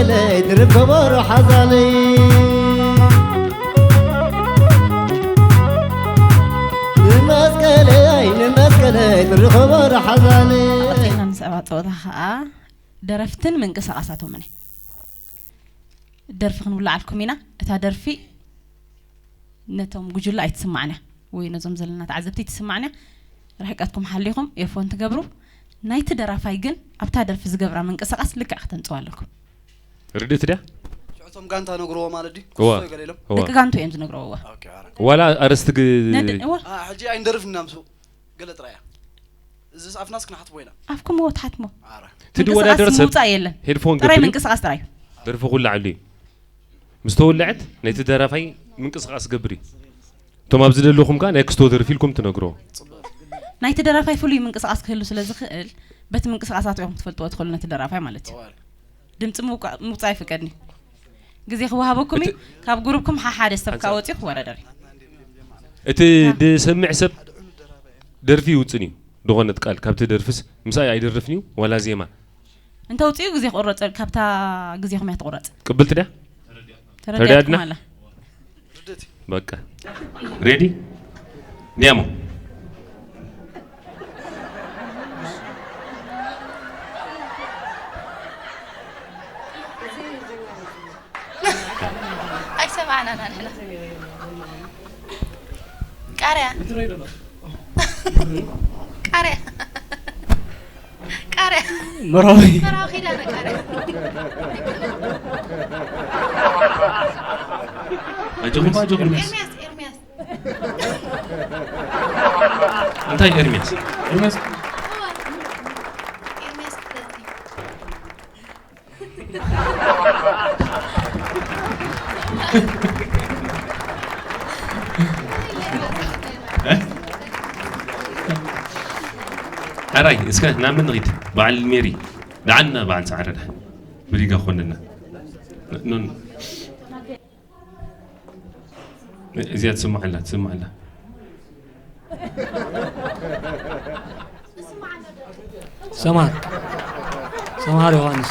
መስቀለይ ትርከቦ ዶ ሓዛነይ? ንመስቀለይ፣ ንመስቀለይ ትርከቦ ዶ ሓዛነይ? ቀጺልና ንስዕባ ጸወታ ኸኣ ደረፍትን ምንቅስቓሳቶምን እዩ። ደርፊ ክንብለዓልኩም ኢና። እታ ደርፊ ነቶም ጉጅለ ኣይትስማዕን እያ፣ ወይ ነዞም ዘለና ተዓዘብቲ ኣይትስማዕን እያ። ርሕቀትኩም ሓሊኹም ኤርፎን ትገብሩ። ናይቲ ደራፋይ ግን ኣብታ ደርፊ ዝገብራ ምንቅስቓስ ልክዕ ክተምጽዋ ኣለኩም። ርድእት ድያ? ሽዑ እቶም ጋንታ ነግርዎ ማለት ድዩ? እዋ። ኩሶ ገለ ኢሎም? እዋ። ደቂ ጋንቱ እዮም ዝነግርዎ፣ እዋ። ኦኬ፣ ኣረ። ዋላ ኣርስቲ ግ-፣ ነድ-፣ እዋ። አ፣ ሕጂ ኣይንደርፍን ኢና ምስኡ። ገለ ጥራይ እያ። እዚስ ኣፍናስ ክንሓትሞ ኢና። ኣፍኩም እዎ ትሓትሞ። ኣረ። እቲ ድወዳደር ምንቅስቓስ ሰብ ምውጻእ የለን። ሄድፎን ጥራይ ገብር እዩ። ምንቅስቓስ ጥራይ። ደርፊ ኩሉ ዓሉ እዩ። ምስ ተወልዐት ነቲ ደራፋይ ምንቅስቓስ ገብር እዩ። እቶም ኣብዚ ዘለኹም ከኣ ናይ ክስቶ ደርፊ ኢልኩም ትነግሮ። ናይቲ ደራፋይ ፍሉይ ምንቅስቓስ ክህሉ ስለ ዝኽእል፣ በቲ ምንቅስቓሳቱ ኢኹም ክትፈልጥዎ ትኽእሉ ነቲ ደራፋይ ማለት እዩ። እዋ። ድምፂ ምውቃ-፣ ምውፃእ ኣይፍቀድን እዩ። ግዜ ክወሃበኩም እዩ። እቲ ካብ ግሩፕኩም ሓሓደ ሰብ ካብ እቲ ወፂኡ ክወዳደር እዩ። እቲ ድሰምዕ ሰብ ደርፊ ይውፅን እዩ። ዝኾነት ቃል ካብቲ ደርፍስ ምሳይ ኣይደርፍን እዩ፣ ዋላ ዜማ። እንተ ውፅኡ ግዜ ክቑረፅ፣ ካብታ ግዜኹም እያ ትቑረፅ። ቅብልቲ ድያ? ተረዲኣትና? ተረዲኣትኩም ኣላ። በቃ። ሬዲ? ዲያሞ። ኣይሰማዕናን ንሕና። ቃርያ። ቃርያ። ቃርያ። መራዊ። መራዊ ኪዳነ ቃርያ። ኣጆኹም፣ ኣጆኹም። ኤርሚያስ፣ ኤርሚያስ። እንታይ ኤርሚያስ? ኤርሚያስ። እዋ። ኤርሚያስ ክፍለቲ። እ? ሕራይ፣ እስከ ናብ መን ንኺድ? በዓል ሜሪ። ደዓና በዓል ሰዓረ ደሓን። ብሪጋ ኮንና። ኑን። እዚኣ ትስማዕ ኣላ፣ ትስማዕ ኣላ። ሰምሃር፣ ሰምሃር ዮሃንስ።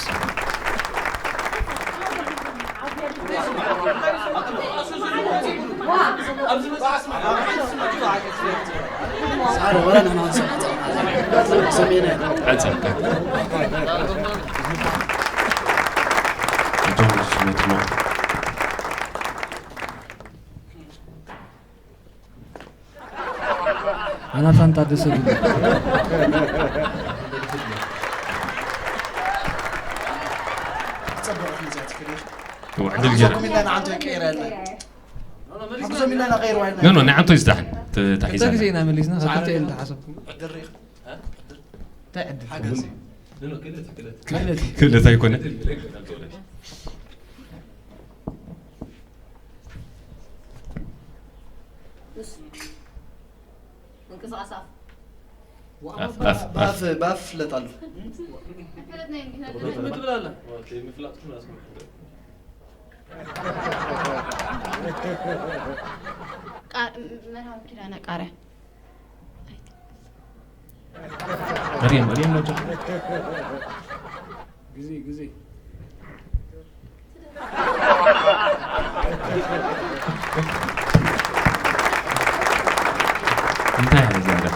ዮናታን ታደሰ ድዩ? ጽቡቕ፣ ሕጂ ትኽእል ኢኻ። እዋ፣ ዕድል ገይረ። ሓግዞም ኢልና ንዓንቶ ይቀይረልና። ሓግዞም ኢልና ናቐይርዋ ኢልና። ኖ፣ ኖ፣ ንዓንቶ ይዝዳሕን። ተ-፣ ክልተ ተሒዛ ግዜ ኣላ። ኢና መሊስና፣ ካብ ክልተ እየን ተሓሰብኩ። ዕድል ርኢኻ። እንታይ ዕድል? ሓገዝ። ክለት። ክለት ኣይኮነ። ምንቅስቓስ ኣፍ። ኣፍ፣ ኣፍ፣ ኣፍ። ብኣፍ፣ ብኣፍ ፍለጥ ኣሎ። ምን ትብል ኣላ? ቃ-፣ መርሃዊ ኪዳነ ቃርያ። መርየም፣ መርየም ነጃ። ግዜ፣ ግዜ። እንታይ እያ እዚኣ?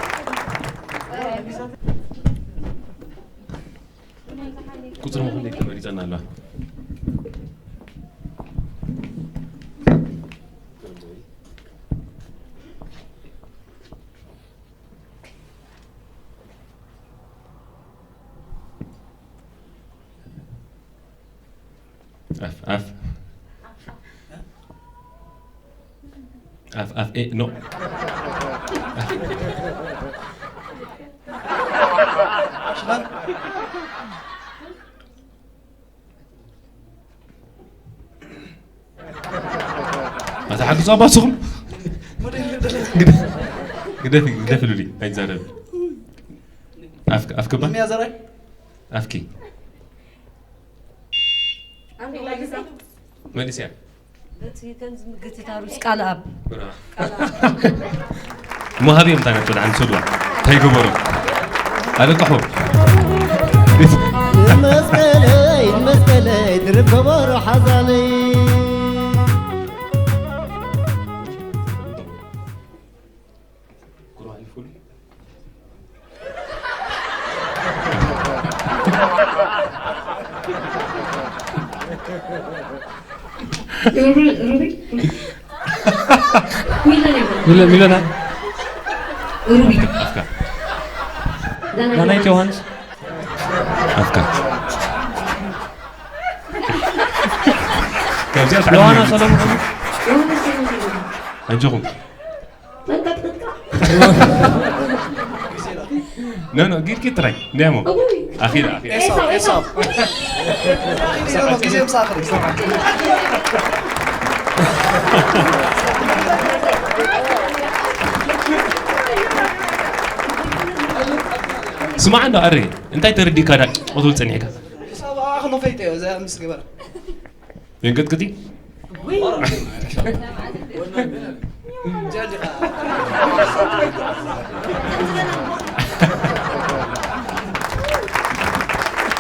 ቁጽሪ ምኽንያት ተመሪጸና ኣለዋ። ኣፍ፣ ኣፍ። ኣፍ፣ ኣፍ፣ ኤ፣ ኖ። ሽመን። ኣታ ሓግዙ ኣባስኹም። ግደ-፣ ግደፊ፣ ግደፊ ሉሊ፣ ኣይዛረብ። ኣፍ-፣ ኣፍክባ? ሚያ ዘራይ? ኣፍኪ። ኣንድ ወላዲት መሊስያ። በቲ ከም ዝምግት እታ ሩስ ቃል ኣብ። ብራ። ቃል ኣብ። መሃብ እዮም ታነቱ ደሓን ሰድዋ። እንታይ ገበሩ? ኣለቅሑ። መስቀለይ፣ መስቀለይ፣ ድርብ ከበሮ ሓዛለይ። ሩቢ፣ ሩቢ። ሚለና ይበል። ሚለ- ሚለና ሩቢ። ኣፍካ ዳናይት ዮሃንስ ኣፍካ ካብዚኣ ዮሃና ብጣዕሚ ሰሎሞን። ዮሃንስ ሰሎሞን። ኣጆኹም መንቀጥቀጥካ። ኖ ኖ ጊድ ጊድ ጥራይ እንዲያሞ እውይ። ኣኺላ ኣኺላ ኤሳው፣ ኤሳው። ጊዜ ምሳኽር ስማዕ እንዶ ኣረ እንታይ ተረዲእካ ዳ ክትብል ጸኒሕካ ኣኽሎ ፈይጠዮ እዛ ምስ ገበረ የንቀጥቅጢ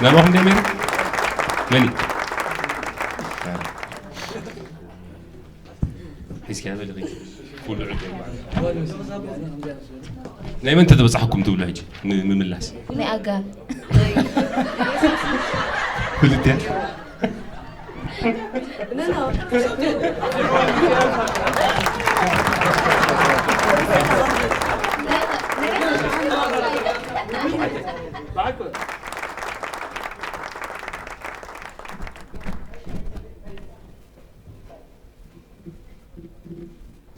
ናባኹም ደሜሩ መኒ ሒዝኪያ በልኺ ኩሉ ዕልቂ ናይ መን ተተበጻሕኩም ትብሉ ሕጂ ንምምላስ ናይ ኣጋ ክልተ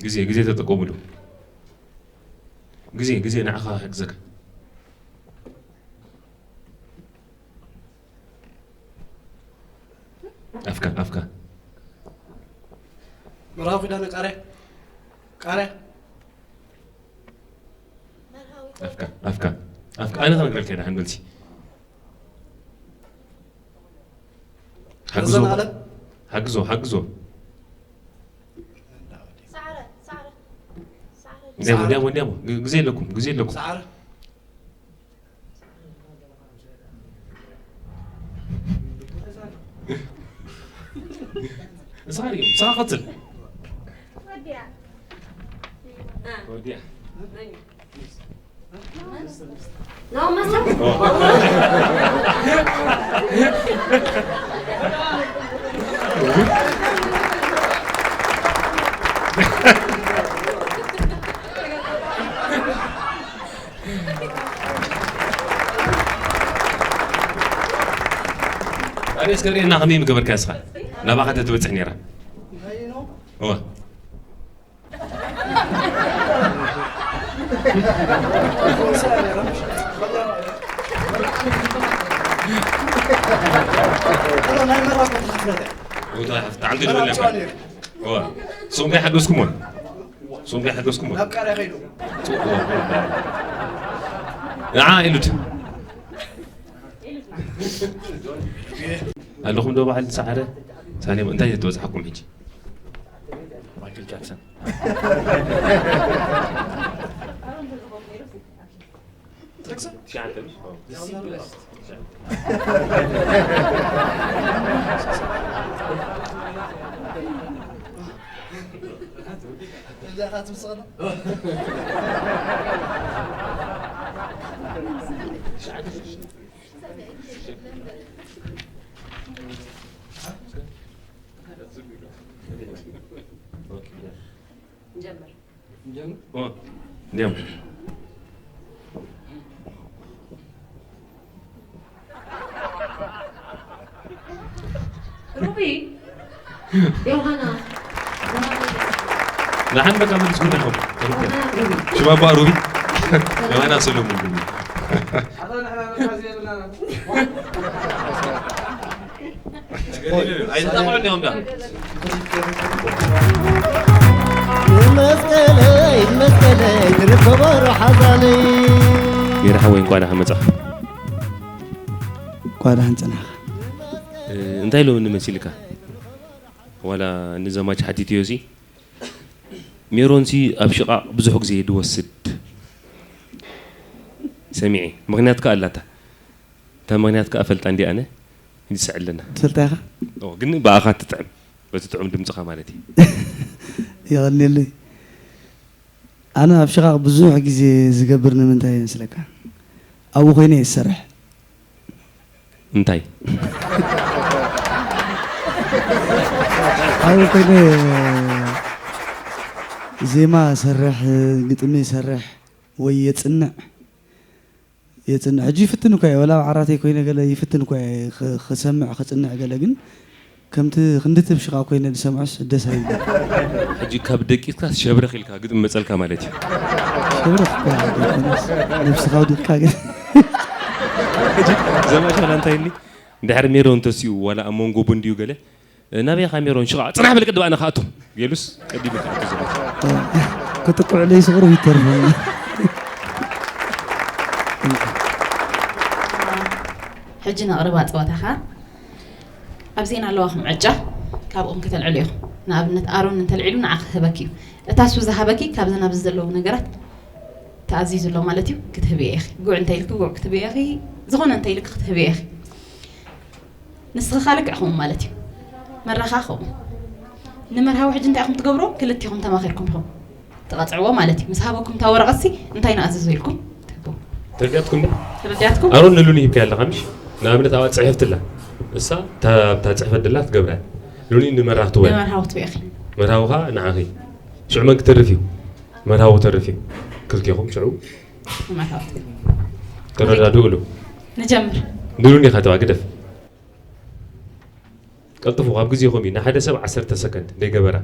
ግዜ ግዜ ተጠቀሙሉ ግዜ ግዜ ንዓኻ ክሕግዘካ ኣፍካ ኣፍካ መርሃዊ ኪዳነ ቃርያ ቃርያ ኣፍካ ኣፍካ ኣፍካ ኣነ ክነግረልካ ኢና ሓንበልሲ ሓግዞ ረዘን ኣለም ሓግዞ ሓግዞ እንዲያሞ እንዲያሞ እንዲያሞ ግዜ ኣለኩም ግዜ ኣለኩም ሰዓረ ንስኻ ድዩ ንስኻ ቀፅል ወዲያ ኣነ እስከ ርኤና ከመይ ምገበርካ እስኻ ናባኻ ተትበፅሕ ነይራ እዋ ተዓልቲ ንብል ነበር እዋ ስኹም ከይሓገዝኩምዎን ስኹም ከይሓገዝኩምዎን ናብ ቃርያ ከይዱ ንዓ ኢሉት ኣለኹም ዶ በዓል ሰዓረ ሳሌም እንታይ ተበፅሓኩም ሕጂ ማይክል ጃክሰን ንጀምር። እንዲያም ሩቢ ዮሃና ንሓን በቃ መልስኩም ኢኹም ሽባባ ሩቢ ዮሃና ሰሎሙን ሩቢ ኣይተጣቕዑ እንዲኹም ዳ መስቀለይ መስቀለይ ትርከቦ ሮሓዛለይ ሜሪ ሓወይ እንኳዕ ደሓን መጻኻ ኳ ደሓን ጸናኻ እንታይ ኢሎምኒ መሲልካ ዋላ ንዘማች ሓቲትዮ ሲ ሜሮን ሲ ኣብ ሽቓቕ ብዙሕ ግዜ ድወስድ ሰሚዐ ምኽንያት ከኣ ኣላታ እታ ምኽንያት ከኣ ፈልጣ እንዲ ኣነ ይስዕለና። ትፈልጣ ኢኻ? ኦ፣ ግን ብኣኻ ትጥዕም። በቲ ጥዑም ድምጽኻ ማለት እዩ። የቐንየለይ። ኣነ ኣብ ሽቓቕ ብዙሕ ግዜ ዝገብር ንምንታይ ይመስለካ? ኣብኡ ኮይነ እየ ዝሰርሕ። እንታይ? ኣብኡ ኮይነ ዜማ እሰርሕ፣ ግጥሚ እሰርሕ ወይ የጽንዕ። የጽንዕ። ሕጂ ይፍትን እኳ እየ፣ ወላ ኣብ ዓራተይ ኮይነ ገለ ይፍትን እኳ እየ፣ ኸ-፣ ኸሰምዕ፣ ኸጽንዕ ገለ፣ ግን ከምቲ ክንድቲ ብሽቓቕ ኮይነ ዝሰምዖስ ደስ ኣይብል። ሕጂ ካብ ደቂስካ ሸብረኽ ኢልካ ግጥሚ መጸልካ ማለት እዩ። ሸብረኽ እኳ ዘይኮነስ፣ ነብስኻ ኣውዲቕካ ግን። ሕጂ ዘማች ዋላ እንታይ ኢልኒ? እንድሕር ሜሮን ተሲኡ ዋላ ኣብ መንጎ ቡን ድዩ ገለ፣ ናበይ ኢኻ ሜሮን? ሽቓቕ ጽናሕ በል ቅድም ኣነ ክኣቱ። ገሉስ ቀዲሙ ክኣቱ ዝብል። ክጥቅዑለይ ስቕሩ ይተርፉ። ሕጂ ነቕርባ ጸወታኻ። ኣብ ዜና ኣለዋኹም ዕጫ፣ ካብኦም ከተልዕሉ ኢኹም። ንኣብነት ኣሮን እንተልዒሉ ንዓኺ ክህበኪ እዩ። እታ እሱ ዝሃበኪ ካብዘን ኣብዚ ዘለዉ ነገራት ተኣዚዙ ኣሎ ማለት እዩ። ክትህብዮ ኢኺ። ጉዕ እንተ ኢልኪ ጉዕ ክትህብዮ ኢኺ። ዝኾነ እንተ ኢልኪ ክትህብዮ ኢኺ። ንስኺ ኸኣ ልክዕ ከምኡ ማለት እዩ። መራኻ ከምኡ። ንመርሃዊ ሕጂ እንታይ ኢኹም ትገብሩ? ክልቲኹም ተማኺርኩም ኢኹም ትቐጽዕዎ ማለት እዩ። ምስ ሃበኩም እታ ወረቐትሲ እንታይ ንኣዝዞ ኢልኩም ትህብዎ። ተረዲኣትኩም ዶ? ተረዲኣትኩም? ኣሮን ንሉኒ ሂብካያ ኣለኻ ምሽ? ንኣብነት ኣብኣ ጽሕፍቲ ኣላ። እሳ እታ ኣብታ ጽሕፈት ደላ ትገብራ እያ። ሉኒ ንመርሃዊ ክትህቦ እያ። ንመርሃዊ ክትህብዮ ኢኺ። መርሃዊ ኸኣ ንዓኺ። ሽዑ መን ክተርፍ እዩ? መርሃዊ ክተርፍ እዩ። ክልቴኹም ሽዑ ንመርሃዊ ክትህብዮ። ተረዳድኡሉ። ንጀምር። ንሉኒ ኢኻ ተዋ ግደፍ። ቀልጥፉ፣ ካብ ግዜኹም እዩ። ንሓደ ሰብ ዓሰርተ ሰከንድ ደይገበራ።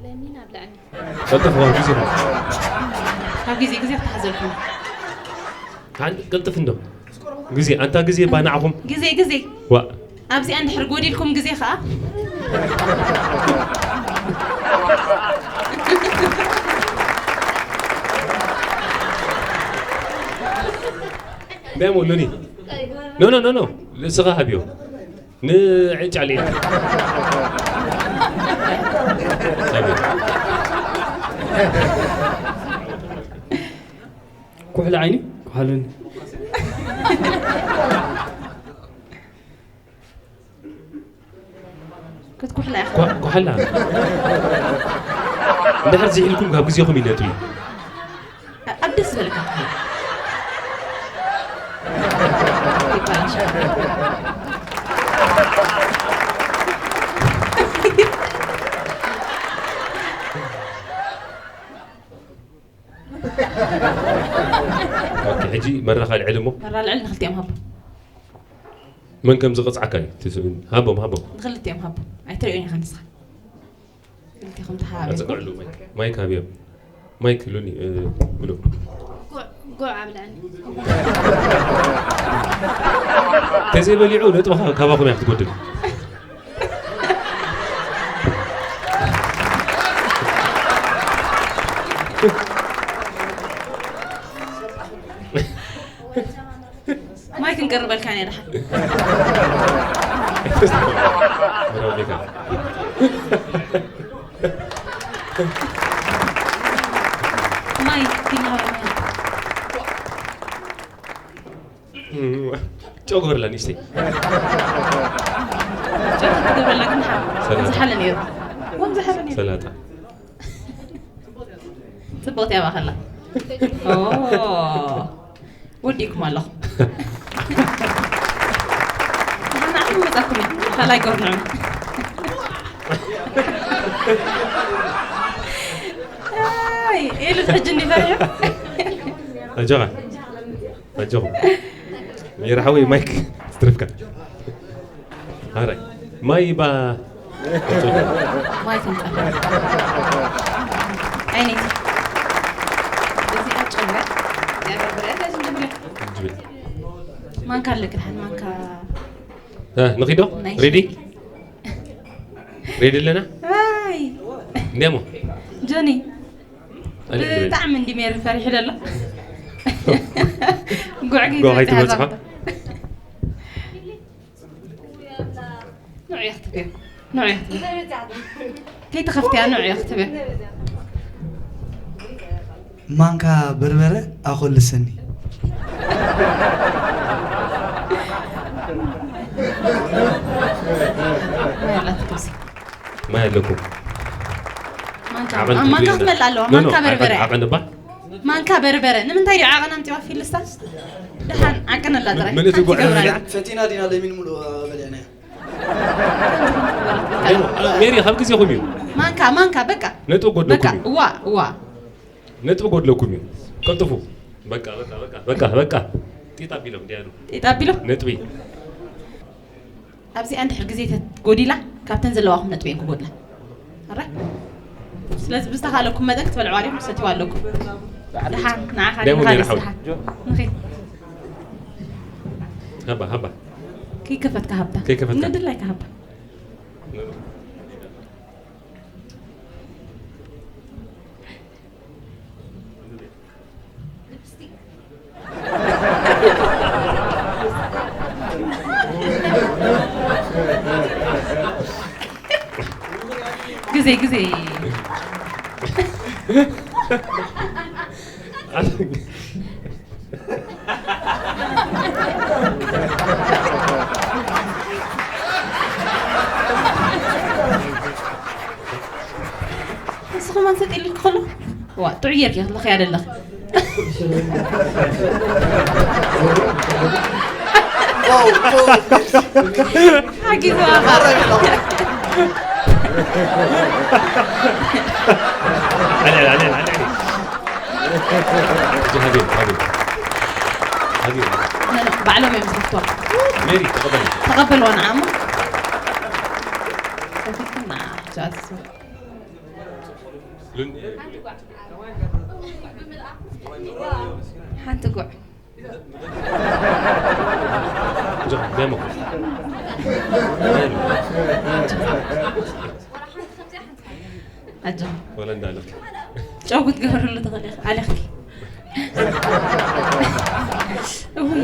ለሚን ኣብላዕኒ። ቀልጥፉ፣ ካብ ግዜኹም። ካብ ግዜ፣ ግዜ ክተሓዘልኩም። ሓን-፣ ቅልጥፍ እንዶ። ግዜ፣ ኣንታ ግዜ ባናዕኹም። ግዜ፣ ግዜ። ዋ። ኣብዚኣ እንድሕር ጎዲልኩም ግዜ ኸኣ። ደሞ ሉኒ። ኖ፣ ኖ፣ ኖ፣ ኖ። ንስኻ ሃብዮ። ንዕጫ ሌላ። ኩሕሊ ዓይኒ፣ ኩሓሉኒ። ክትኩሕላ ኢኻ። ኳ-፣ ኳሕላ። እንድሕር ዝሒልኩም ካብ ግዜኹም ይነጥቢ። ኣብ ደስ ዝበለካ ክፍሊ። ኦኬ፣ ሕጂ መራኻ ልዕል እሞ። መራ ልዕል ንክልቲኦም ሃቦ። መን ከም ዝቕጽዓካ እዩ። ትስ-፣ ሃቦም፣ ሃቦም። ንክልቲኦም ሃቦ። ኣይትርእዮን ኢኻ ንስኻ። ክልቲኹም ተሓባቢርኩም። ኣጽግዕሉ ማይክ። ማይክ ሃብዮም። ማይክ ሉኒ፣ እ፣ ብሉ። ጉዕ፣ ጉዕ ኣብላኒ። ተዘይበሊዑ ነጥቢ ካ-፣ ካባኹም እያ ክትጎድል። ማይክ እንቀርበልካ እያ ደሓን። ማይ ኪናበልና። ጨው ግበርላ ንእሽተይ። ጨው ትገብረላ ግን ሓ-፣ ሰላጣ። ዝሓለ ነይሩ። ወም ዝሓለ ነይሩ። ሰላጣ። ጽቡቕቲ እያ ባኸላ። ኦ፣ ወዲእኩም ኣለኹም። ንሓና ዓቕሚ መጻኩም እዩ። ካልኣይ ጎርንዑ። ኣይ፣ ኤሉ ሕጂ እንዲ ፈሪሑ። ኣጆኻ። ኣጆኹም። ሜራ ሓወይ ማይክ ስትርፍካ። ኣረ፣ ማይ ባ-፣ ማይ ትምጣ። ዓይነይቲ። በዚኣ ጨምረ። ያ በርበረ፣ ያ ዝንጅብል። ዝንጅብል። ማንካ ኣለክ፣ ደሓን ማንካ። እ፣ ንኺዶ? ናይ ሬዲ? ሬዲ ኣለና? ኣይ። እንዲያሞ? ጆኒ። ኣነ እንድብል። ብጣዕሚ እንዲ ሜሪ ፈሪሑ ደሎ። ጉዕ ጉዕ ከይትበጽሖ። ከይትበጽሖ። ንዑ እያ ክትብዮ። ንዑ እያ ክትብዮ። ከይትኸፍትያ ንዑ እያ ክትብዮ። ማንካ በርበረ ኣኾልሰኒ። ማይ ኣለኩም። ማንካ፣ ዓቐን አ፣ ማንካ ክትብል ክትመልእ ኣለዋ። ኖ፣ ኖ፣ ማንካ በርበረ። ዓቐን፣ ዓቐን እባ። ማንካ በርበረ። ንምንታይ ድዩ ዓቐን ኣምጺዋ ፊልስታ? ደሓን ዓቀነላ ጥራይ። ምን እቲ ሓንቲ ጉዕ ገብራ። ፈቲና ዲና ለሚን ሙሉ በሊዕና። ሜሪ፣ ካብ ግዜኹም እዩ። ማንካ፣ ማንካ፣ በቃ። ነጥቢ ጎድለኩም በቃ፣ እዩ። እዋ፣ እዋ። ነጥቢ ጎድለኩም እዩ። ቀልጥፉ። በቃ፣ በቃ፣ በቃ፣ በቃ፣ በቃ። ጢጥ ኣቢሎም፣ እንዲያሉ። ጢጥ ኣቢሎም? ነጥቢ። ኣብዚኣ እንድሕር ግዜ ተጎዲላ፣ ካብተን ዘለዋኹም ነጥቢ እየን ክጎድላ። ኣረ? ስለዚ ብዝተኻለኩም መጠን ክትበልዕዋ ድዮም ክትሰትይዋ ኣለኩም። ደሓን፣ ንዓኻ ደሞ ድኻ ሜሪ ደስ ሓው። ደሓን። ንኺድ። ሃባ፣ ሃባ። ከይከፈትካ ሃብታ። ከይከፈትካ። ንድላይካ ሃባ። ግዜ፣ ግዜ። ንስኹም ኣንሰጥ ኢልክ ከሎ፣ ዋ፣ ጥዑይ ጌርኪ ክትለኽያ ደለኽ። ሓጊዝዋ ኸኣ። ኣለ፣ ኣለ፣ ኣለ፣ ኣለ። ሃቢብ፣ ሃቢብ። ሃቢብ። ኖ፣ ኖ፣ ባዕሎም እዮም ዝኸፍትዋ። ሜሪ፣ ተቐበሊ። ተቐበልዋ ንዓሞ። ሰፊትኩም ንዓ፣ ጃዝ። ሓንቲ ጉዕ። ጆ፣ ደሞ። ኣጆ። ወላ እንዳለክ። ጨው ክትገብርሉ ትኽእል ኢኻ። ኣለኽኪ። እውይ።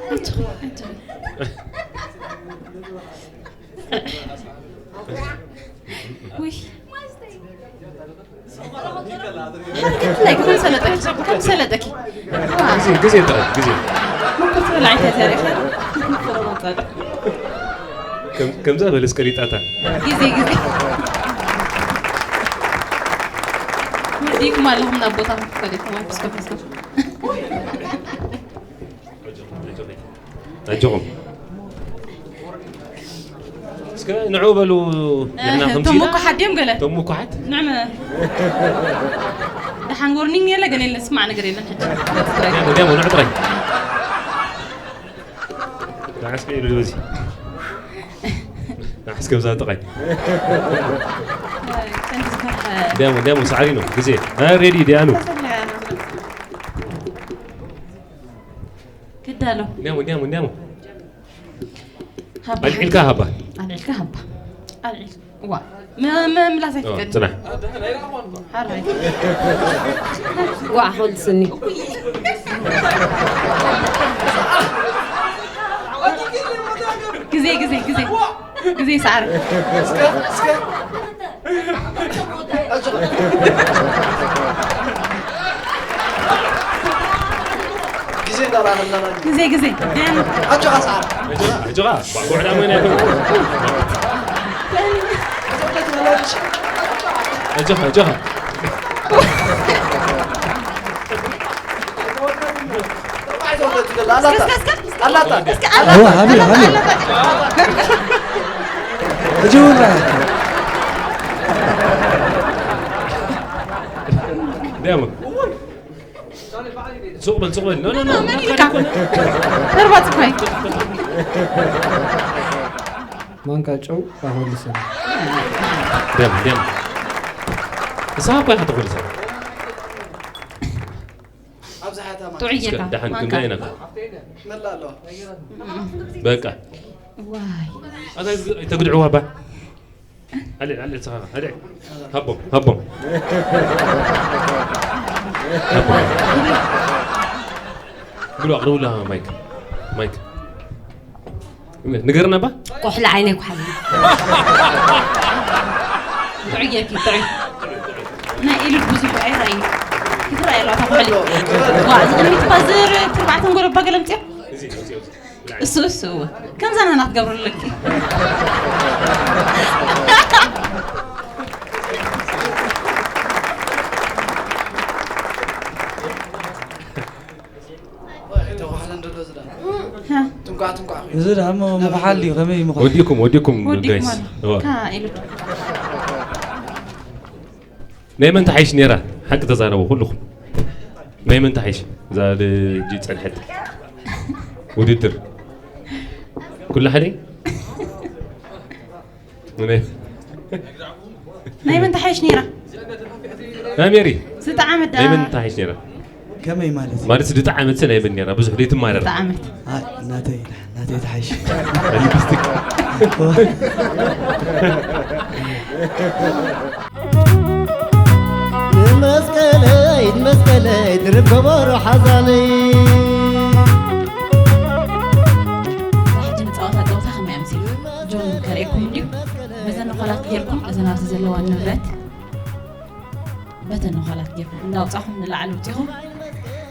ኣጆ፣ ኣጆ። ውይ። ከምሰለጠኪ፣ ከምሰለጠኪ። ግዜ፣ ግዜ ጥራይ፣ ግዜ። ምኩር ትብል ዓይንታ እዚኣ ርኢኻ? ከም-፣ ከምዛ በለስ ቀሊጣታ። ግዜ፣ ግዜ። ወዲእኩም ኣለኹም ናብ ቦታኹም ክኸዱ ኢኹም። እስከ፣ እስከ። ኣጆኹም። እስከ ንዑ በሉ። ንሕና እ፣ ከምዚ እቶም ኢና። ምኩሓት ድዮም ገለ? እቶም ምኩሓት? ንዕመ-፣ ደሓን ዎርኒንግ የለ፣ ገለ የለ፣ ስማዕ ነገር የለን ሕጂ። ዲያሞ፣ ዲያሞ፣ ንዑ ጥራይ። ንዓ እስከ ኢሉ በዚ። ንዓ እስከ ብዛ ጥቃይ። ቀንዲ ዝፈርሐ። ዲያሞ፣ ዲያሞ፣ ሳዕሪ ነው ግዜ። አ፣ ሬዲ፣ ዲያኑ። ክዳሎ። ዲያሞ፣ ዲያሞ፣ ዲያሞ። ሃባ። ኣልዒልካ ሃባ። ኣልዒልካ ሃባ። ኣልዒል-፣ ዋ። ም-፣ ም-፣ ምላስ ኦ፣ ኣይፍቀድ። ጽናሕ። ሓራይ። ዋ፣ ኾልስኒ። ግዜ፣ ግዜ፣ ግዜ። ግዜ ሰዓረ። እስከ፣ እስከ። ግዜ እንዳራኸብና ግዜ፣ ግዜ። ደን። ኣጆኻ ሰዓረ። ኣጆኻ፣ ኣጆኻ። ጓዕጓዕ ዳሞ ናይ ኮን። ኣጆኻ፣ ኣጆኻ። እስከ፣ እስከ፣ እስከ። ኣላታ። እስከ፣ ኣላታ። ኣላታ። ኣላታ። ሕጂ እውን ዲያሞ። ሱቕ በል፣ ሱቕ በል። ኖ፣ ኖ፣ ኖ። መን ኢልካ? ተርባጽ እኮ እዩ። ማንካ ጨው ኣኾልሰን። ዲያሞ፣ ዲያሞ። ንስኻ እኮ ኢኻ ተኾልሰ። ጥዑይ እስከ ጌርካ። ደሓን ማንካ። ክንደይ ኢና? መላ ኣለዋ። በቃ። ዋይ። ኣታ ተግድዕዋ ባ። ኣለ፣ ኣለ፣ ንስኻ፣ ኣለ። ሃቦም፣ ሃቦም። ሃቦም። ብሉ፣ ኣቕርቡላ ማይክ። ማይክ። ንገርና ባ። ቆሕሊ ዓይነይ ኩሓሊ። ጥዑይ ጌርኪ፣ ጥዑይ። ናይ ኢሉድ ብዙሕ ኣይራይ ክትራይ ኣለዋ ታኩሕሊ። ዋ፣ እዚ ቅድሚት እኳ ዝር ትርባዕተን ጎረባ ገለምፅዮ። እሱ እሱ እወ። ከምዛ ናና ክትገብሩ ኣለኪ። ተባህለ እንደሎ ዝዳ ሃ፣ ትንቋዕ ትንቋዕ እዚ ደኣ እሞ ምኽሓል ድዩ ከመይ ምኽሓል? ወዲኩም ወዲኩም ወዲኩም ጋይስ ኣሎ። ካ ኢሉድ። ናይ መን ተሓይሽ ነይራ? ሓቂ ተዛረቡ ኩልኹም። ናይ መን ተሓይሽ? እዛ ሕጂ ጸንሐት ውድድር ኩሉ ሓደ ናይ ናይ መን ተሓይሽ ነይራ? ናይ ሜሪ ዝጠዓመት ናይ መን ደኣ ተሓይሽ ነይራ? ከመይ ማለት እዩ? ማለት ዝጠዓመት ናይ መን ነይራ? ብዙሕ ዘይትማረር ዝጠዓመት ኣይ እናተይ ኢላ እናተይ ተሓይሽ ሊፕስቲክ ንመስቀለይ ንመስቀለይ ትርከቦ ዶ ሓዛነይ ሕጂ ንፃወታ ፀወታ ከመይ ኣምሲሉ ጆን ከርእየኩም እንድዩ። በዘን ነዃላት ጌርኩም እዘን ኣብዚ ዘለዋ ንብረት በተን ነዃላት ጌርኩም እንዳውፃኹም ንላዕሊ ውፂኹም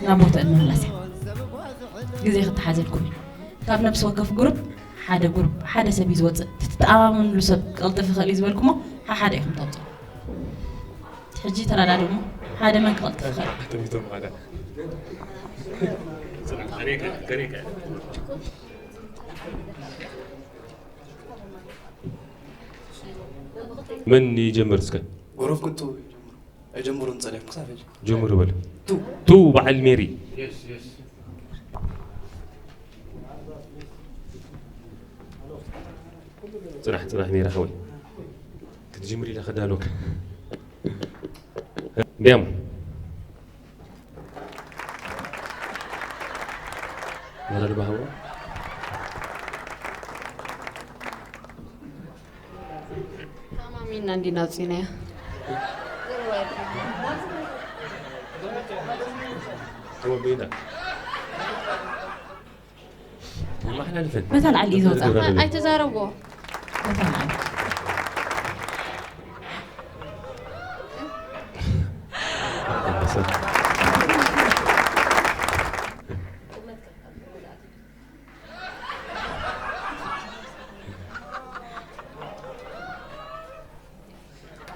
ናብ ቦትኡ ንምምላስ እያ። ግዜ ክተሓዘልኩም እዩ። ካብ ነብሲ ወከፍ ጉሩፕ ሓደ ጉሩፕ ሓደ ሰብ እዩ ዝወፅእ። ትተኣማመንሉ ሰብ ክቕልጥፍ ይኽእል እዩ ዝበልኩሞ ሓሓደ ኢኹም ተውፅኡ። ሕጂ ተረዳድኡ እሞ ሓደ መን ክቕልጥፍ ይኽእል? መን ይጀምር እስከ? ጎረፍኩም ቱ ኣይጀምሩን ጸሊም ክሳብ ሕጂ ጀምሩ በሉ። ቱ ቱ በዓል ሜሪ ጽናሕ ጽናሕ ሜሪ ሓወይ ክትጅምር ኢለ ከዳልወካ እንዲያም መረድ ባህቦ ተማሚና እንዲና ውፂናያ ተወቢና ይመሓላልፈን መታ ላዕሊ እዩ ዘውፅኣ። ትገብራ ኣይተዛረቦ መታ ላዕሊ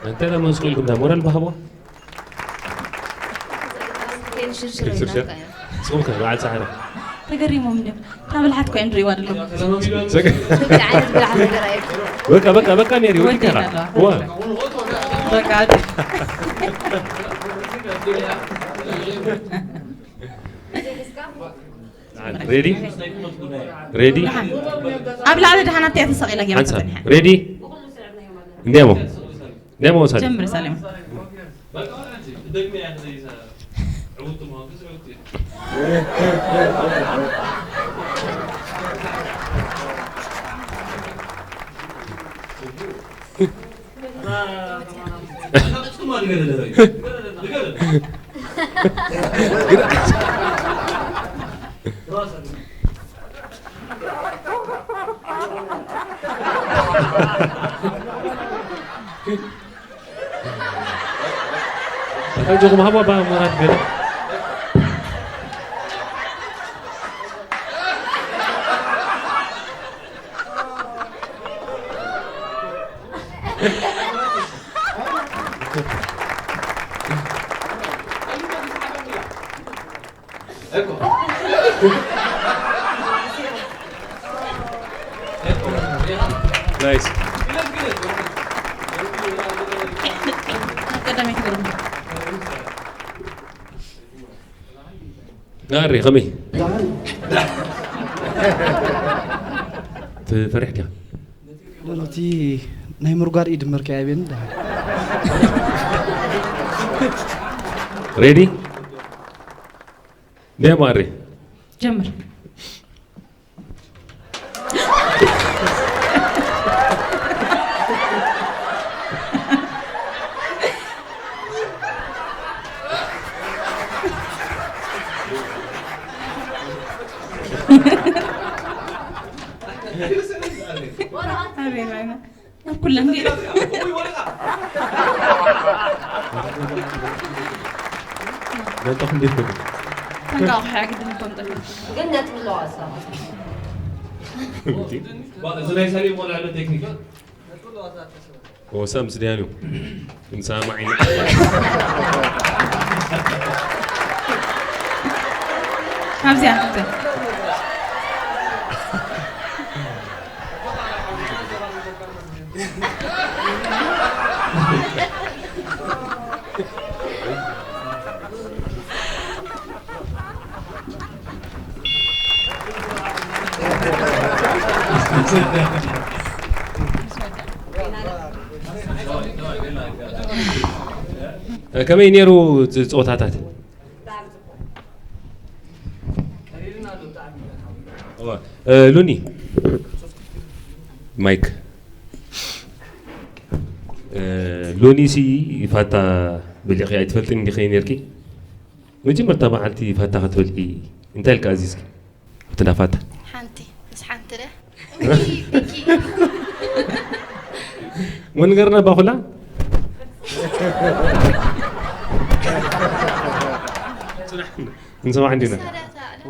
እንተ ለመንስቁ ኢልኩም ዳ ሞራል ባህቦ ሽርሽር ሽርሽር ንስኹም ከ በዓል ፃዕዳ ተገሪሞም እንዲም ካብ ብልሓት እኳ እዮም ንሪእዋ ደለዉ። ብልዓት ብልዓት ነገር ኣየት በቃ በቃ በቃ ሜሪ ወዲካ ወዲና ኣለዋ። ዋ በቃ ሬዲ ሬዲ ኣብ ላዕሊ ደሓን ኣብቲያ ተሰቒላ ጌራ ሓንሳ ተጸኒሓ። ሬዲ እንዲያሞ እንዲያሞ ወሳድ ጀምር ሳሌማ። ፈረንጆኹም ሃባ ባ ሞራት ገለ ናይስ ቀዳመይቲ ጎርቢ ናሪ ከመይ ትፈሪሕ ዲኻ እቲ ናይ ምርጓድ ኢድ መርካያ ቤን ደሓን ሬዲ ደማሪ ጀምር። ኣቤት፣ ኣቤት። ኣብ ኩለን ገይረ። በልጠኹም ዲኹም? ተንቃቑ ሕያ ግድን እኮ ንጠፍእ። ግን ነጥቢ ኣለዋ እሳ። እዚ ናይ ሳሌም ቆልዓ ኣሎ ቴክኒክ። ወሳ ምስ ደያኑ ክንሰማማዕ ኢና። ካብዚኣ፣ ካብዚኣ። ከመይ ነይሩ እቲ ጸወታታት? እዋ፣ እ፣ ሉኒ፣ ማይክ። እ፣ ሉኒ ሲ ፋታ በሊዕኺ ኣይትፈልጥን ዲኺ ነይርኪ? መጀመርታ መዓልቲ ፋታ ክትበልዒ እንታይ ኢልካ ኣዚዝኪ? ኣብቲ እንዳ ፋታ? ሓንቲ፣ ምስ ሓንቲ ደ? ፒኪ፣ ፒኪ። መንገርና ባኹላ? ጽናሕ፣ ንሰማዕ እንዲና። ሰዳታ ደ?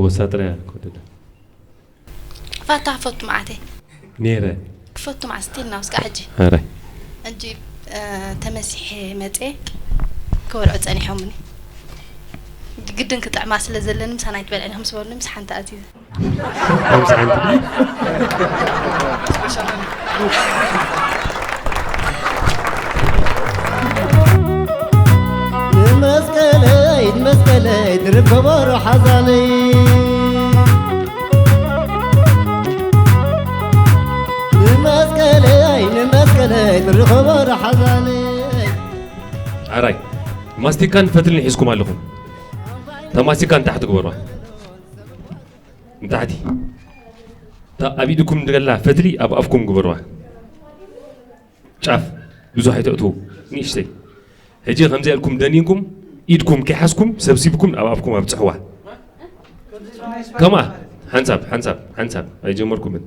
ወሳ ጥራይ ኮደዳ። ፋታ ክፈቱ መዓተይ። ነይረ። ክፈቱ መዓስ ስቲል ናው እስካዕ ሕጂ። ኣረ። ሕጂ፣ እ፣ ተመሲሐ መጼ ክበልዑ ጸኒሖምኒ። ግድን ክጥዕማ ስለ ዘለኒ ምሳና ኣይትበልዕን ኢኹም ስበሉኒ፣ ምስ ሓንቲ ኣዚዘ። ምስ ሓንቲ። ንመስቀለይ፣ ንመስቀለይ፣ ትርከቦ ዶ ሓዛነይ? ንመስቀለይ፣ ንመስቀለይ፣ ትርከቦ ዶ ሓዛነይ? ኣራይ፣ ማስቲካን ፈትልን ሒዝኩም ኣለኹም። እታ ማስቲካ ንታሕቲ ግበሯ። ንታሕቲ። እታ ኣብ ኢድኩም ዘላ ፈትሊ ኣብ ኣፍኩም ግበርዋ። ጫፍ ብዙሕ ኣይተእትዉ፣ ንእሽተይ። ሕጂ ከምዚ ኢልኩም ደኒንኩም፣ ኢድኩም ከይሓዝኩም፣ ሰብሲብኩም ኣብ ኣፍኩም ኣብጽሕዋ። ከምኣ፣ ሓንሳብ፣ ሓንሳብ፣ ሓንሳብ፣ ኣይጀመርኩምን።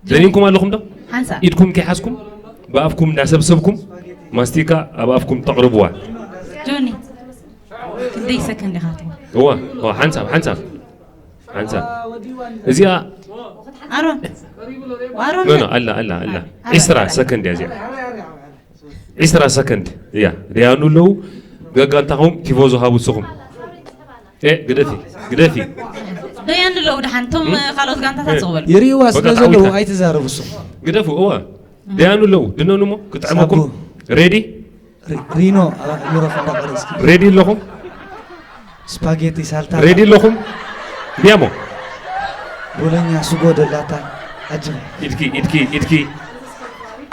ደኒንኩም ኣለኹም ዶ? ሓንሳብ። ኢድኩም ከይሓዝኩም፣ ብኣፍኩም እንዳሰብሰብኩም፣ ማስቲካ ኣብ ኣፍኩም ተቕርብዋ። ጆኒ፣ ክንደይ ሰከንድ ኢኻ ትህቦ? እዋ፣ እዋ፣ ሓንሳብ፣ ሓንሳብ። ሓንሳብ። እዚኣ ኣሮን። ኣሮን። ኖ፣ ኖ፣ ኣላ፣ ኣላ፣ ኣላ። ኣላ። ዒስራ ሰከንድ እያ እዚኣ። ዒስራ ሰከንድ እያ። ደያኑ ኣለዉ። ገጋንታኹም ቲፎዞ ሃቡ ንስኹም። ኤ፣ ግደፊ፣ ግደፊ። ደያኑ ኣለዉ ደሓን። እቶም ካልኦት ጋንታታት ስቕ በሉ። ይርእይዋ ስለ በቃ ዘለዉ ተዓዊትካ። ኣይትዛረቡ ንስኹም። ግደፉ፣ እዋ። ደያኑ ኣለዉ። ድነኑ እሞ ክጥዕመኩም። ሳቡ። ሬዲ? ሪ-፣ ሪኖ፣ ኣብ ኣእምሮኹም እንዳቐረጽኪ። ሬዲ ኣለኹም? ስፓጌቲ፣ ሳልታ። ሬዲ ኣለኹም? ቢያሞ። ቦሎኛ፣ ስጎ ደላታ። ኣጅ። ኢድኪ፣ ኢድኪ፣ ኢድኪ።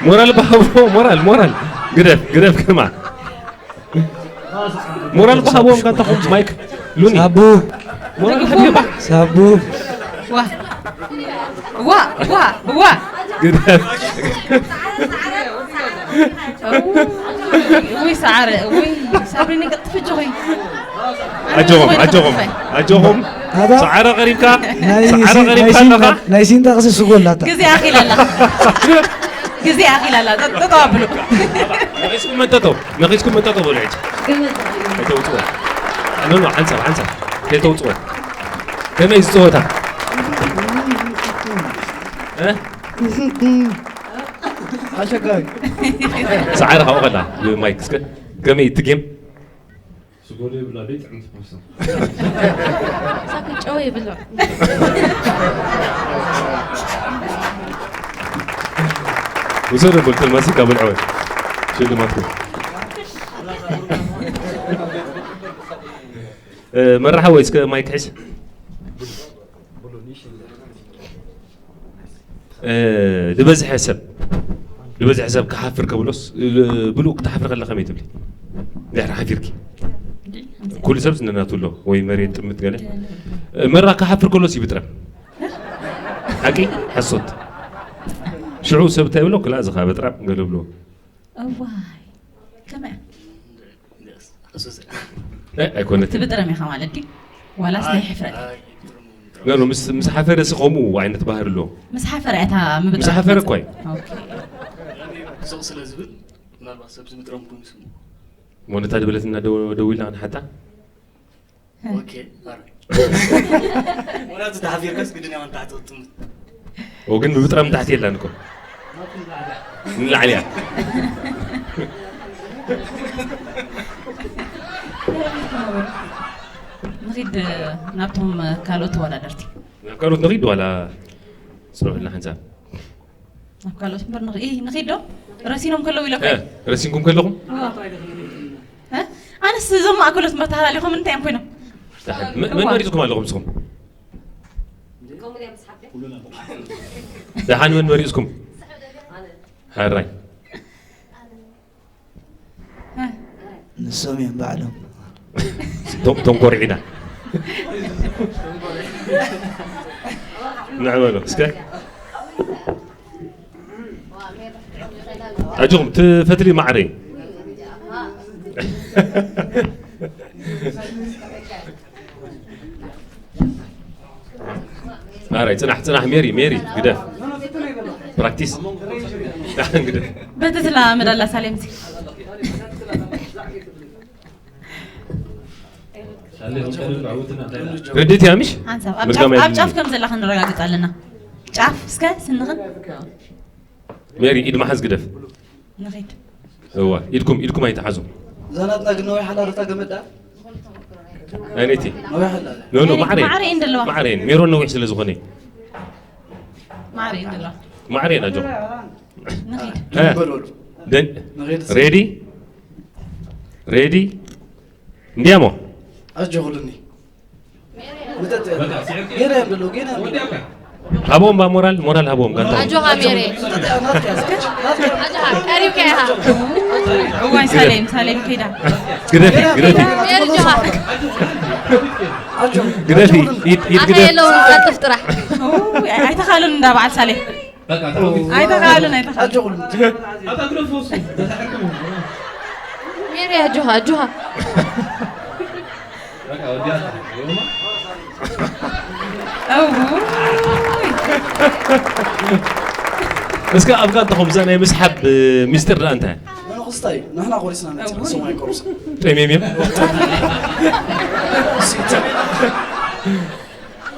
ሞራል በሃቦ፣ ሞራል፣ ሞራል። ግደፍ፣ ግደፍ ከማ። ሞራል በሃቦም ጋንታኹም ማይክ ሉኒ። ሳቡ። ሞራል ሃብባ። ሳቡ። ዋ። ዋ፣ ዋ፣ ዋ። ግደፍ። ውይ ሰዓረ፣ ውይ ሳብሪኒ ቅልጥፊ ኣጆኺ። ኣጆኹም፣ ኣጆኹም፣ ኣጆኹም። ኣባ፣ ሰዓረ ቀሪብካ፣ ናይ ሰዓረ ሲ-፣ ናይ ቀሪብካ ኣለኻ። ሲንታ-፣ ናይ ሲንታክሲ ስጎ ኣላታ። ግዜ ኣኺላ ኣላ። ግዜ ኣኺላ ኣላ። ጠ-፣ ጠጠው ኣብሉ። ነኺስኩም መጠጠው፣ ነኺስኩም መጠጠው በሉ ሕጂ። ኣይተውፅዎ። ኖ፣ ኖ፣ ሓንሳብ፣ ሓንሳብ። ከይተውፅዎ። ከመይ ዝፀወታ? እ? ኣሸጋሪ። ሰዓረ ካብኡ ከላ፣ ማይክ እስከ። ከመይ እቲ ጌም? ስጎ ዶ ይብላ ደይ ጥዕምቲ ፓስታ። ሳኩ ጨው ይብሎ። ውሰዱ፣ ብልክል ማሲካ ብልዕወ። ሽልማትኩም። እ፣ መራሓ ወይ እስከ ማይክ ሕዝ። እ፣ ዝበዝሐ ሰብ፣ ዝበዝሐ ሰብ ክሓፍር ከብሎስ፣ እ፣ ብሉእ ክትሓፍር ከለኻ ከመይ ትብሊ? ድሕሪ ሓፊርኪ? ኩሉ ሰብ ዝነናቱ ኣሎ፣ ወይ መሬት ጥምት ገለ። እ፣ መራ ክሓፍር ከሎስ ይብጥረም። ሓቂ? ሓሶት? ሽዑ ሰብ እንታይ ይብሎ? ክላ ዝኻ በጥራም ገለ ብሎ። እዋይ፣ ከመይ? እ፣ ኣይኮነትን። ትብጥረም ኢኻ ማለት ድዩ? ዋላስ ናይ ሕፍረት? ኖ፣ ኖ፣ ምስ፣ ምስ ሓፈረ ሲ ከምኡ ዓይነት ባህሪ ኣሎ። ምስ ሓፈረ እታ ምብጥራም ምስ ሓፈረ ትመጽእ? እኮ እዩ። ኦኬ። ስቕ ስለ ዝብል፣ ምናልባት ሰብ ዝብጥረም ኮይኑ ይስምዖ። ሞነታ ድበለትና ደው- ደው ኢልና ክንሓታ። ኦኬ። ዛራ። ወላ ተሓፊርካስ ግድን ያው እንታ ተወጥም። ወግን ብብጥራም ታሕቲ የላን እኮ። ንላዕሊ እያ። ንኺድ ናብቶም ካልኦት ተወዳደርቲ። ናብ ካልኦት ንኺድ ዋላ ስርሑልና ሓንሳብ። ናብ ካልኦት እምበር ንኺ- ኢ፣ ንኺድ ዶ? ረሲኖም ከለዉ ኢለካ። እ፣ ረሲንኩም ከለኹም? እ? ኣነስ እዞም ማእከሎት እምበር ተሃላሊኾም እንታይ እዮም ኮይኖም? ደሓን። መ- መን መሪፅኩም ኣለኹም ንስኹም? ደሓን መን መሪፅኩም? ሕራይ። እ? ንሶም እዮም ባዕሎም። ቶም- ቶም ኮርዒና። ንዕበሎ እስከ። ኣጆኹም ትፈትሊ ማዕረይ። ማዕረይ ጽናሕ ጽናሕ ሜሪ ሜሪ ግደፍ። ፕራክቲስ። ግደፍ። በቲ ትላ መዳላ ሳሌምሲ። ርድት ያምሽ ሓንሳብ ኣብ ምርጋም ጫፍ- ኣብ ኣይድልን ጫፍ እዩ። ከም ዘለኻ ንረጋግጽ ኣለና። ጫፍ እስከ ስንኽን ሜሪ ኢድ መሓዝ ግደፍ። ንኺድ። እዋ ኢድኩም ኢድኩም ኣይትሓዙ። እዛ ናትና ግን ነዊሕ ኣላ ርታ ገመዳ ኣይነይቲ ነዊሕ ኣላ። ኖ ኖ ሜሪ- ማዕረይ ማዕረይ እንደለዋ። ማዕረይ ሜሮን ነዊሕ ስለ ዝኾነ ማዕረይ እንደለዋ። ማዕረይ ኣጆኹም። ንኺድ። እ፣ በልበሉ ደን- ንኺድ ሬዲ ሬዲ እንዲያሞ ኣጆኹልኒ ምተት ጌና እዮም ዘለዉ ጌና እዮም ዘለዉ ሃቦም ባ ሞራል ሞራል ሃቦም ጋንታ ኣጆኻ ሜሬ። ኣጆኻ፣ ቀሪብካ ኢኻ። እዋይ ሳሌም ሳሌም ከይዳ። ግደፊ ግደፊ ሜሪ ጆኻ። ግደፊ ኢድ ኢድ ኣኸ ግደፍ የለውን ቀልጥፍ ጥራሕ። ኡይ፣ ኣይተኻሉን እንዳ በዓል ሳሌም። ኣይተኻሉን ኣይተኻሉን። ኣጆኹልኒ ሜሪ ኣጆኻ ኣጆኻ። እው። እስከ ኣብ ጋንታኹም እዛ ናይ ምስሓብ ሚስጥር ደኣ እንታይ? መነኹስታ እዩ ንሕና ቆሪስና መፅና ስሙ ኣይቆርሱ ጠሚም እዮም።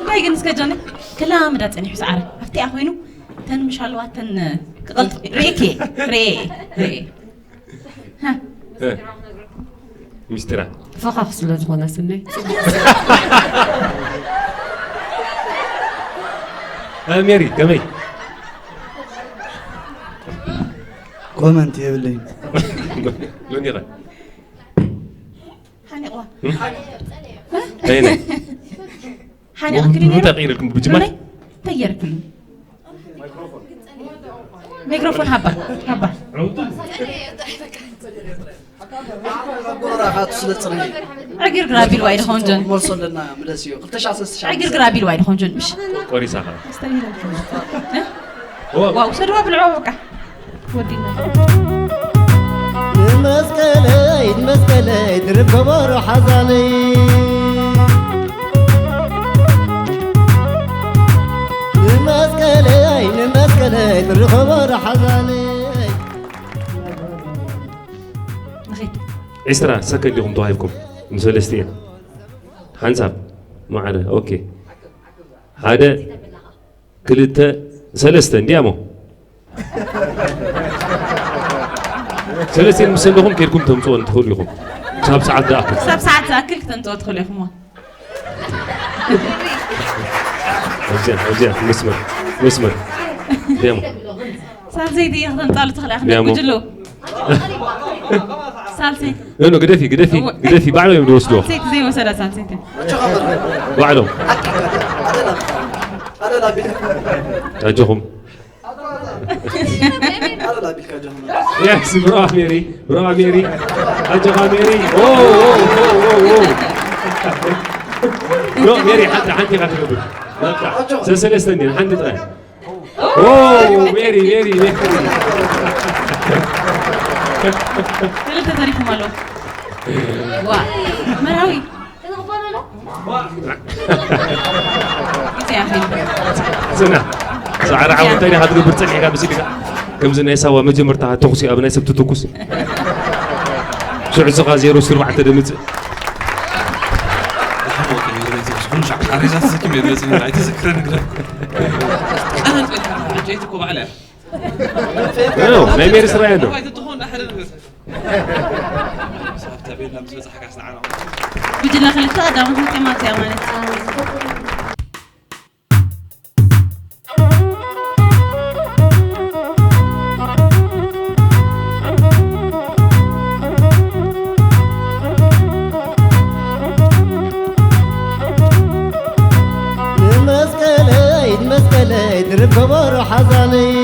እንታይ ግን እስከ ጆኒ ክላምዳ ጸኒሑ ሰዓረ ኣብቲኣ ኮይኑ ተን ምሽ ኣለዋ ተን ክቐልጥ ርኤኪ ርኤ ርኤ ሚስጥራ ፈኻኽ ስለ ዝኾነ ስነይ ሜሪ ከመይ ኮመንት የብለይን። ሎኒኻ ሓኒቕዋ ናይ ናይ ሓኒቕክኒ ነይሩ እንታይ ቀይርልኩም ብጅማት እንታይ ገይርክኒ ሚክሮፎን ሃባ ሃባ ጎረራ ካቱ ስለ ፅነ ዕግርግር ኣቢልዋ ኢድኻ ወንጀል መልሶ ኣለና ምለስ እዩ ክልተ ሻዕ ሰለስተ ሻዕ ዕግርግር ኣቢልዋ ኢድኻ ወንጀል ምሽ ቆሪሳ ዋው ሰድዋ ብልዕዋ በቃ ወዲና ንመስቀለይ ንመስቀለይ ንርከቦ ዶ ሓዛለይ ንመስቀለይ ንመስቀለይ ንርከቦ ዶ ሓዛለይ ንኺድ ዒስራ ሰከንድ ኢኹም ተዋሂብኩም ንሰለስቲኤን ሓንሳብ ማዕረ ኦኬ ሓደ ክልተ ሰለስተ እንዲያሞ ሰለስቲኤን ምስ ሰለኹም ከድኩም ተምፅኦን ትኽእሉ ኢኹም ክሳብ ሰዓት ዝኣክል ክሳብ ሰዓት ዝኣክል ክተምፅኦ ትኽእሉ ኢኹም እዚኣ እዚኣ መስመር መስመር እንዲያሞ ሳልሰይቲ እየ ክተምፃሉ ትኽእል ኢኻ እንዲያሞ ጉጅሎ ሳልሰይቲ ኖ ግደፊ ግደፊ ግደፊ ባዕሎም እዮም ዝወስድዎ ሳልሰይቲ ዘይወሰዳ ሳልሰይቲ ባዕሎም ኣጆኹም ኣረላ ቢልካ ጀኹም Yes, brava Mary, brava Mary. ኣጆኻ ሜሪ። ኦ ኦ ኦ ኦ። ኖ ሜሪ ሓንቲ ሓንቲ ኢኻ ትገብር። በቃ ሰለስተ እንዴ ሓንቲ ጥራይ። ኦ ሜሪ ሜሪ ሜሪ። ክልተ ተሪፎም ኣለዉ ዋ መራዊ ግዜ ኣኺሉ ጽና ሳዕራ ዓወት እንታይ ኢኻ ትገብር ጸኒሕካ ብስኢልካ ከምዚ ናይ ሳዋ መጀመርታ ተኹሲ ኣብ ናይ ሰብ ትትኩስ ሽዑ እስኻ ዜሮ ሽርባዕተ ደምጽእ። ዝሓመወ ከ ነይሩ ናይቲ ዝኹን ሻዕ ቃሬዛ ተሰኪመ እየ ዝመጽእ ነይረ። ኣይትዝክረኒ ግደፍኩ። ቀረን ጸኒሓ፣ ዕንጨይቲ እኮ ባዕላ እያ። ኖ፣ ናይ ሜሪ ስራሕ እያ ዶ? ኣይትትኾን ሓደ ነገር። ሳብታ ቤልና ምስ በጻሕካ ኣስንዓና። ጉጅለ ክልተ ቀዳሞት ነጥቢ ማቴያ ማለት እዩ። ንመስቀለይ ንመስቀለይ ትርከቦ ረሓዛለይ።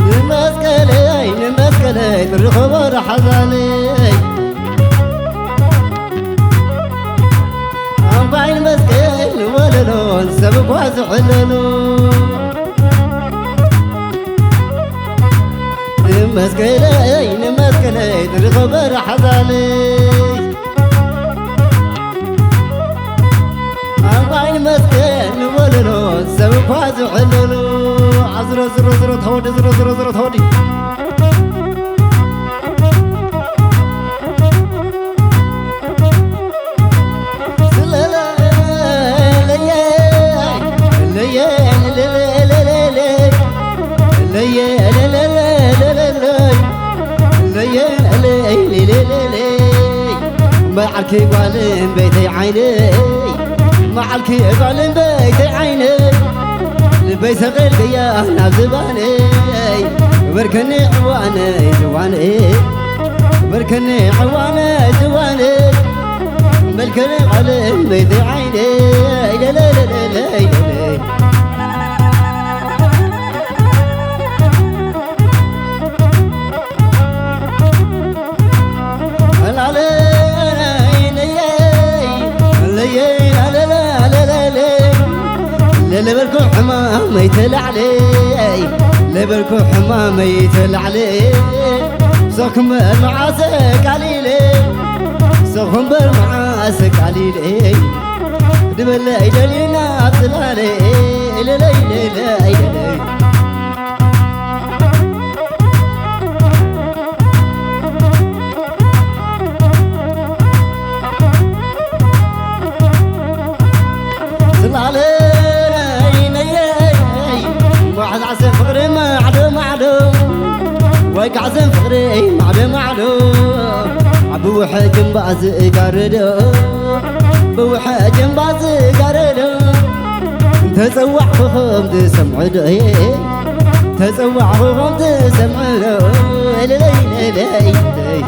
ንመስቀለይ ንመስቀለይ ትርከቦ ረሓዛለይ። ኣምባይ ንመስቀል ንወለሎ ሰብ እኳ ዝሕለሎ። ንመስቀለይ ንመስቀለይ ትርከቦ ረሓዛለይ። ኣምባይ ንመስቀል ንወለሎ ሰብ እኳ ዝሕለሎ። ኣዝሮ ዝሮ ዝሮ ተወዲ ዝሮ ዝሮ ዝሮ ተወዲ። መዓልኪ ጓል እምበይተይ ዓይነይ፣ መዓልኪ ጓል እምበይተይ ዓይነይ፣ ልበይ ሰቒልክያ ናብ ዝባነይ፣ በርከኒ ዕዋነይ ዝዋነይ፣ በርከኒ ዕዋነይ ዝዋነይ፣ መልከኒ ጓል እምበይተይ ዓይነይ፣ ለለለለለይ። ለለበልኩ ሕማመይ ተላዕለ፣ ለበልኩ ሕማመይ ተላዕለ፣ ሰኹም መዓሰ ቃሊለ፣ ሰኹም በር መዓሰ ቃሊለ፣ ድበለ ኣይደሊና ጽላለ፣ ለለይ ለለይ ለለይ። ስላለ ነየይ፣ ማዕዛዕሰ ፍቕሪ ማዕዶ ማዕዶ፣ ወይ ካዕሰን ፍቕሪ ማዕዶ ማዕዶ፣ ኣብ ውሕጅ እምባ ዝጋረዶ፣ ብውሕጅ እምባ ዝጋረዶ፣ እንተጸዋዕኹኹም ትሰምዑ ዶ? ተጸዋዕኹኹም ትሰምዑ ዶ? ለለይ ለለይ ለለይ።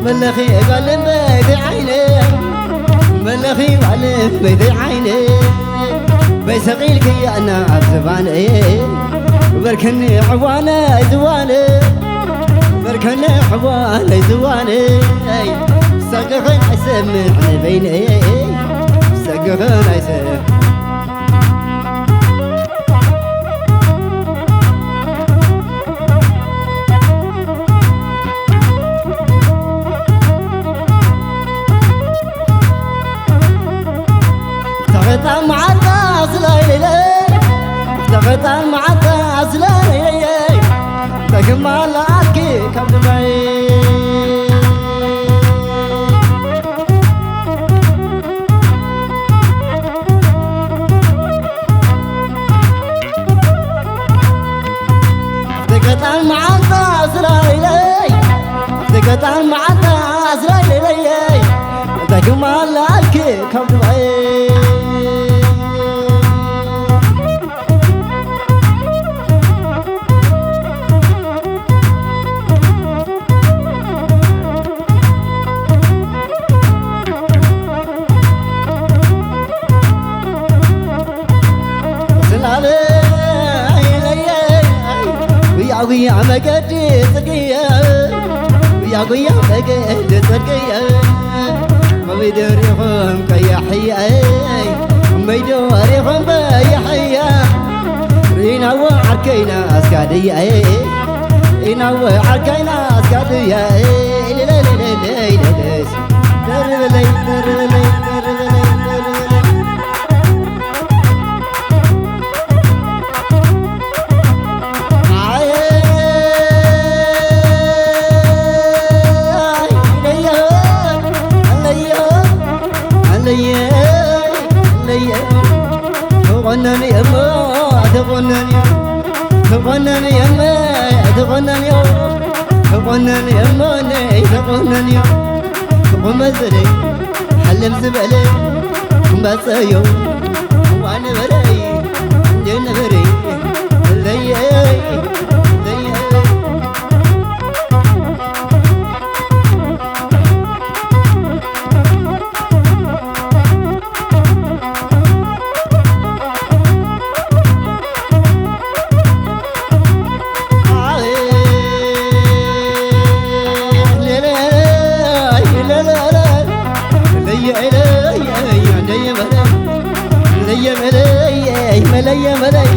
መለኺ ጓል እምበይተይ ዓይነ፣ መለኺ ጓል እምበይተይ ዓይነ፣ በይሰቒልክያ ናብ ዝባነ፣ በርከኒ ዕዋነ ዝዋነ፣ በርከኒ ዕዋነ ዝዋነ፣ ሰግኽን ኣይሰምዕ ንበይነ፣ ሰግኽን ኣይሰምዕ። ተኸታን መዓልታ ስለይለይ፣ ተኸታን መዓልታ ስለይለይ፣ ተግማላ ኣልኪ ካብ ልበይ። ተገጣን መዓልታ ስራይለይ፣ ተገጣን መዓልታ ስራይለይ፣ እንታይ ክማላልኪ ካብ ድባይ። ስላለ ጉያ ጉያ መገዲ ጽግየ፣ ጉያ ጉያ መገዲ ጽግየ፣ ኮሚደር ይኹን ቀያሕየ፣ ከይና ኣስካድያ ኢናወ ዓርካይና ኣስካድያ ኢለለለለለስ ደርበለይ ደርበለይ ደርበለይ ደርበለይ ተቆነኒ እሞ ተቆነኒ ተቆነኒ እሞ ተቆነኒ ተቆነኒ እሞ ተቆነኒ ተቆመዘለይ ሓለም ዝበለ እምባፀዮ ዋነበረይ እንደነበረይ ለየይ ለየይ መለየ መለይ መለየ መለይ መለየ መለይ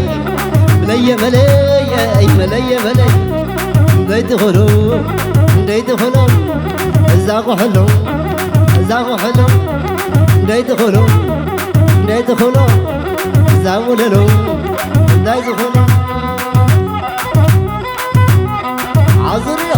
መለየ መለይ መለየ መለይ እንደይትኾኖ እንደይትኾኖ እዛ ቁሕሎ እዛ ቁሕሎ እንደይትኾኖ እንደይትኾኖ እዛ ውለሎ እንዳይዝኾኖ ዓዙርዮ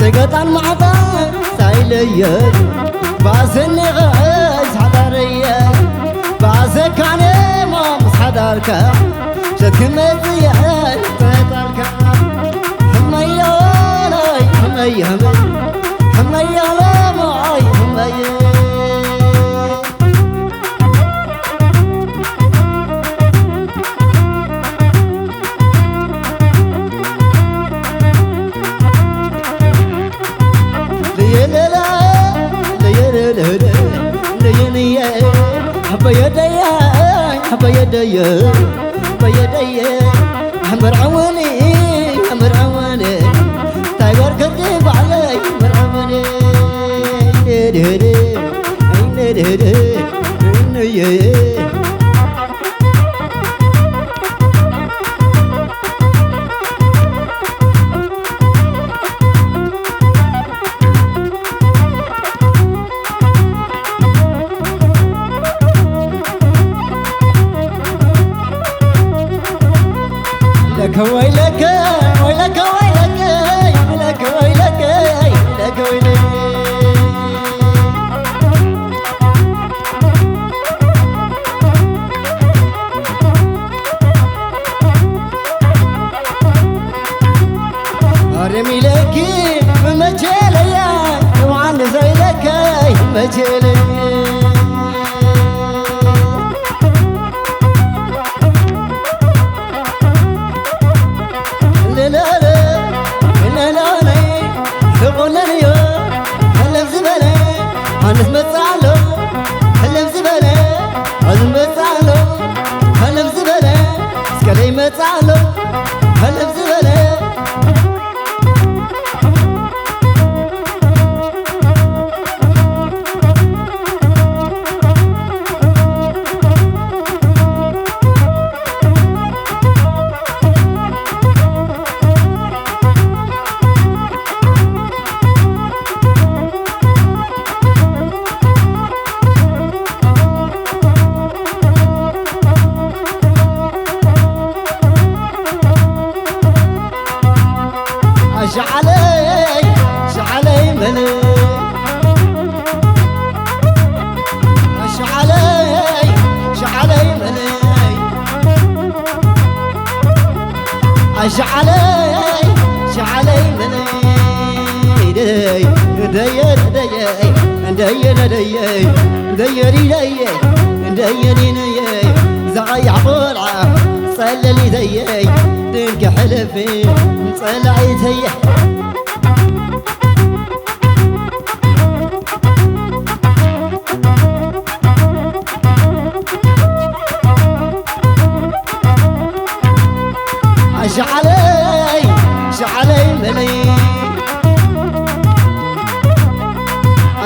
ተገጣን ማዕጣ ሳይለየ ባሰኒ ኸስ ሓዳረየ ባሰካነ ሞ ምስ ሓዳርካ ሸትክመፅየ ተጣልካ ሕመዮ ናይ ሕመዮ ሕመዮ ሕመዮ ለሞይ ሕመዮ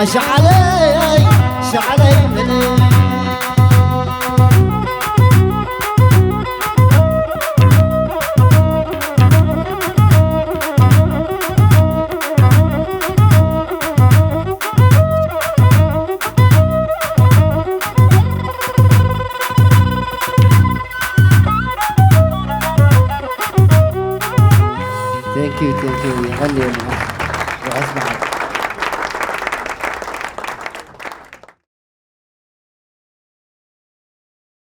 ኣሻዓለይ ሻዓለይ ምን Thank you, thank you. የቐንየልና።